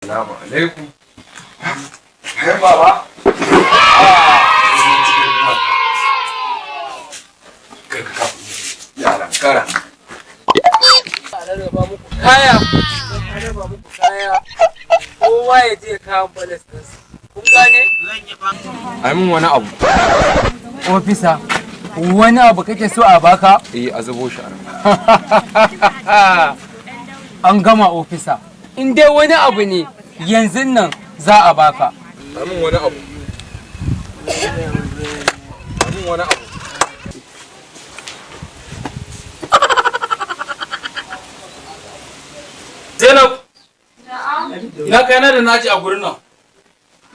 Assalamu alaikum. Kai baba. Yaran kara. A rarraba muku kaya, a rarraba muku kaya. Kowa ya je kayan balas ɗinsa. Kun gane? Ai mun wani abu. Ofisa, wani abu kake so a baka? Eh, a zubo shi a nan. An gama, ofisa. In dai wani abu ne, yanzu nan za a baka. Ai mun wani abu. Ai mun wani abu. Zainab. Ina kayana da naji a gurin nan.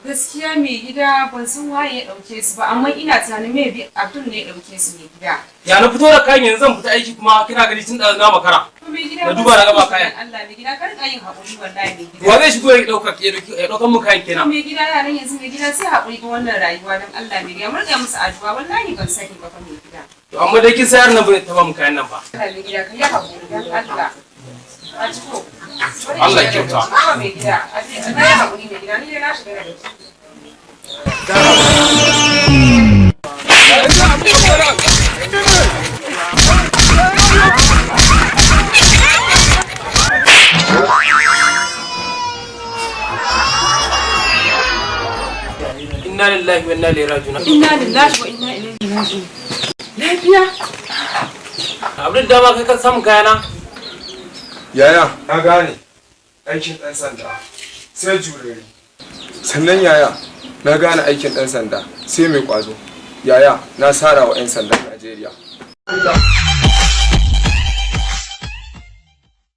Gaskiya mai gida, ban san waye ya dauke su ba, amma ina tunanin maybe Abdul ne ya dauke su, mai gida. Ya na fito da kayan, yanzu zan fita aiki, kuma kina gani tun da na makara. To mai gida, Na duba na gaba kayan. Allah mai gida, kar ka yin haƙuri wallahi, mai gida. Wa zai shigo ya dauka ya daukan mu kayan To kenan? mai gida, yaran yanzu, mai gida, sai haƙuri ga wannan rayuwa, dan Allah mai gida, mu riƙa musu addu'a. Wallahi ban sani ba fa, mai gida. To amma dai kin sayar nan bai taba mu kayan nan ba. Allah mai gida, ka yi haƙuri dan Allah. A ci ko. Allah ya kyauta. A'a mai gida, a je na yi haƙuri mai gida, ni dai na shiga daga ciki. Inna lillahi wa inna ilaihi raji'un. Inna lillahi wa inna ilaihi raji'un. Lafiya? Abdul, dama kai kan samu kayana. Yaya, na gane aikin ɗan sanda sai jurere. Sannan yaya, na gane aikin ɗan sanda sai mai ƙwazo. Yaya, na sara wa 'yan sandan Najeriya.